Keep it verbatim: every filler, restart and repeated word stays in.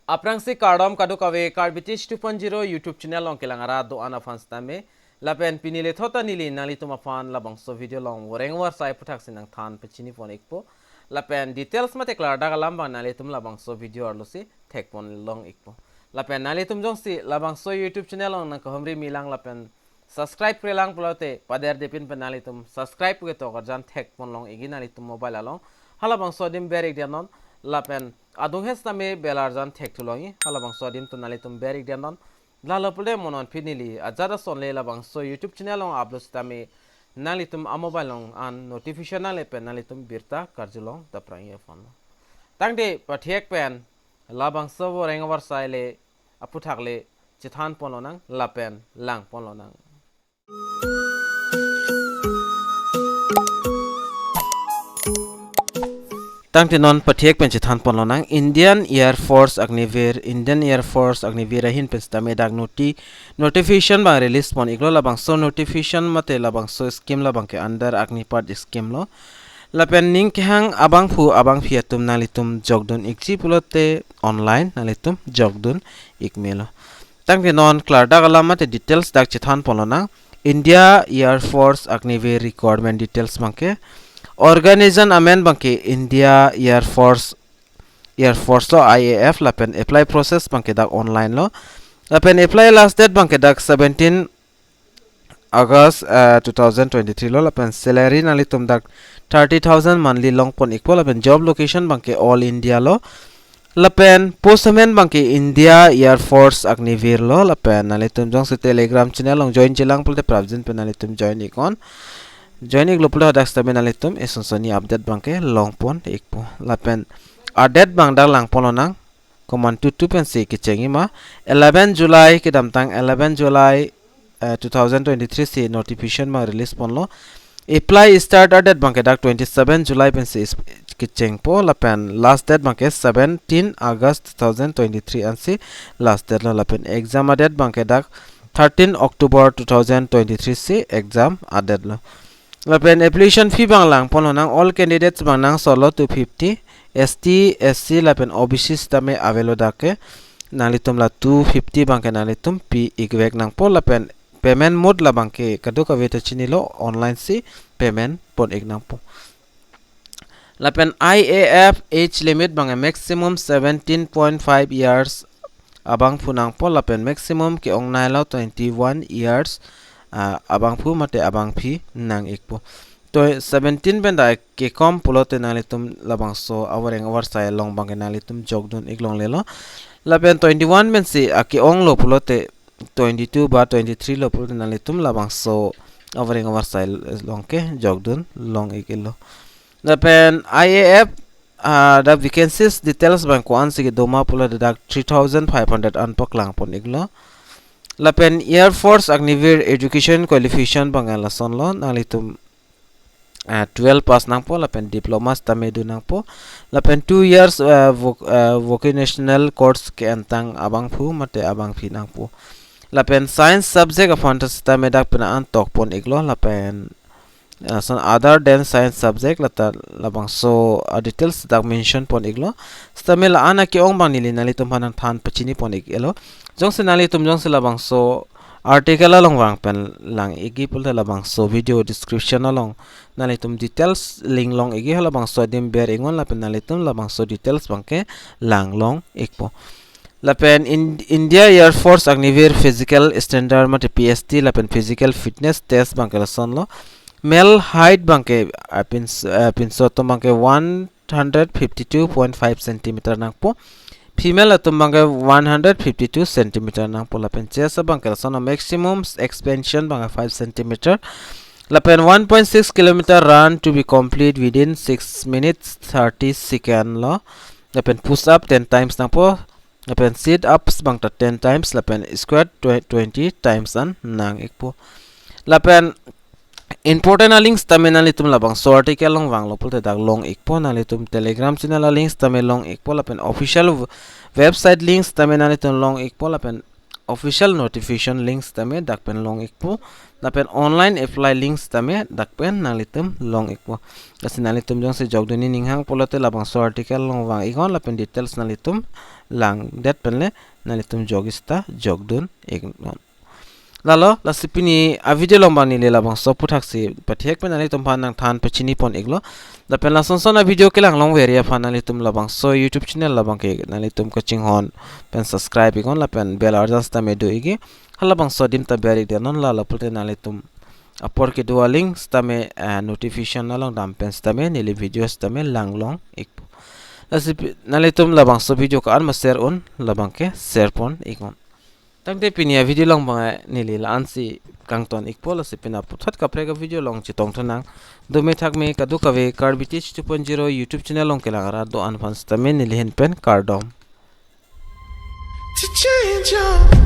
Aphrangsi kardom kadokave Karbi Teach two point zero YouTube channel along kelang arat do-an aphan sitame. Lapen pini lethot ta neli nanglitum aphan labangso video along voreng varsai aphuthak si nangthan pachini pon ikpo. Lapen details mate klardak alam abang nanglitum labangso video arlo si thek pon long ikpo. Lapen nanglitum jongsi labangso YouTube channel along nangkehumri milang lapen subscribe krelang pulote paderdepin pen nanglitum subscribe ketok arjan thek pon long ikji nanglitum mobile along. Halabangso adim ber ik dianon lapen adung hes tame bell arjan thek thu long ikji. Halabangso adim to nanglitum ber ik dianon. Lalo pulote mo non pini neli ajat ason le labangso YouTube channel along upload sitame nanglitum a mobile along an notification nangle pen nanglitum birta karjulong daprang ye phone. Tangte pathek pen labangso voreng varsai le aphuthak le chethan pon lonang lapen lang pon lonang. Tangte non pathek pen chethan pon lonang. Indian Air Force Agniveer, Indian Air Force Agniveer ahin pen sitame dak noti-, notification abang release pon iklo. Labangso notification mate labangso scheme labang ke under Agnipath scheme lo. Lapen ning kehang abangphu abangphi atum nanglitum jokdun ikji pulote online nanglitum jokdun ik melo. Tangte non klardak alam mate details dak chethan pon lonang. India Air Force Agniveer requirement details abang ke. Organization amen abang ke India Air Force, Air Force lo, I A F, lapen apply process abang ke dak online lo. Lapen apply last date abang ke dak seventeen August, eh, two thousand twenty-three lo, lapen salary nanglitum dak thirty thousand monthly long pon ikpo, lapen job location abang ke All India lo. Lapen post amen abang ke India Air Force Agniveer lo, lapen nanglitum jongsi Telegram channel along join chelang pulote prapjin pen nanglitum join iknon. Join iklo pulote hadak sitame nanglitum eson sonni update abang ke long pon ikpo. Lapen a-date abang dak lang pon lonang. Komantu tu pensi kecheng ma eleven July kedamtang eleven July, eh, two thousand twenty-three si notification abang release ponlo. Apply start a-date abang ke dak twenty-seven July pensi is-, kechengpo lapen last date abang ke seventeen August two thousand twenty-three ansi last date lo lapen exam a-date abang ke dak thirteen October two thousand twenty-three si exam a-date lo. Lapen application fee abang lang pon lonang, all candidates abang nang solo two fifty, S T, S C lapen O B C sitame avelo dak ke. Nanglitum la two fifty abang ke nanglitum pi ikvek nangpo lapen payment mode labang ke kadokave ta chinilo, online si payment pon ik nangpo. Lapen I A F age limit abang maximum seventeen point five years abangphu nangpo lapen maximum ke-ongnei lo twenty-one years, ah, abangphu mate abangphi nang ikpo. To seventeen pen dak kekom pulote nanglitum labangso avoreng avarsai along abang ke nanglitum jokdun ik longlelo. Lapen twenty-one pensi ake-onglo pulote twenty-two ba twenty-three lo pulote nanglitum labangso avoreng avarsai along ke jokdun long iklo. Lapen I A F, ah, dak vacancies details abang ko-ansi kedo ma pulote dak three thousand five hundred an paklang pon iklo. Lapen Air Force Agniveer education qualification abang lasonlo, nanglitum, ah, twelve pass nangpo lapen diploma sitame do nangpo. Lapen two years, ah, voc-, ah, vocational course ke-entang abangphu mate abangphi nangpo. Lapen science subject aphan ta sitame dak pena an tok pon iklo lapen, ah, son other than science subject lata labangso, ah, details dak mention pon iklo. Sitame la-an ake-ong abang neli nanglitum aphan nangthan pachini pon iklo. Jongsi nanglitum jongsi labangso article along vang pen lang ikji pulote labangso video description along nanglitum details link long ikji, halabangso adim ber iknon lapen nanglitum labangso details abang ke lang long ikpo. Lapen in-, India Air Force Agniveer physical standard mate P S T lapen physical fitness test abang ke lasonlo. Male height abang ke, ah, pins-, ah, pinso atum abang ke one hundred fifty-two point five centimeter nangpo. Female atum abang ke one hundred fifty-two centimeter nangpo lapen chest abang ke lasonlo, maximum expansion abang ke five centimeter. Lapen one point six kilometer run to be complete within six minutes thirty second lo. Lapen push up ten times nangpo. Lapen sit ups abang ta ten times lapen squat twe-, twenty times an nang ikpo. Lapen important a-link sitame nanglitum labangso article along vanglo pulote dak long ikpo, nanglitum Telegram channel a-link sitame long ikpo lapen official w-, website link sitame nanglitum long ikpo lapen official notification links tame dak pen long ikpo. Lapen online apply links tame dak pen nanglitum long ikpo. Lasi nanglitum jongsi jokdun ni ning hang pulote labangso article along vang iknon lapen details nanglitum langdet pen le nanglitum jokji seta jokdun iknon. Lalo, lasi pini a video along abang neli labangso aputhaksi pathek pen nanglitum aphan nangthan pachini pon iklo. Lapen lason son a video kelang longver aphan nanglitum labangso YouTube channel labang ke nanglitum kachinghon pen subscribe iknon lapen bell arjan sitame do ikji. Halabangso adim ta ber ik de non, lalo pulote nanglitum apor kedo a link sitame, eh, notification along dam pen sitame neli video sitame lang long ikpo. Lasi pi-, nanglitum labangso video ka-an ma share un labang ke share pon iknon. Tangte pini a video along abang neli la-ansi kangton ikpo, lasi pini aputhot kaprek a video along chetong thunang. Dome thakme kadokave Karbi Teach two point zero YouTube channel along kelang arat do-an aphan sitame neli ahin pen kardom. To change your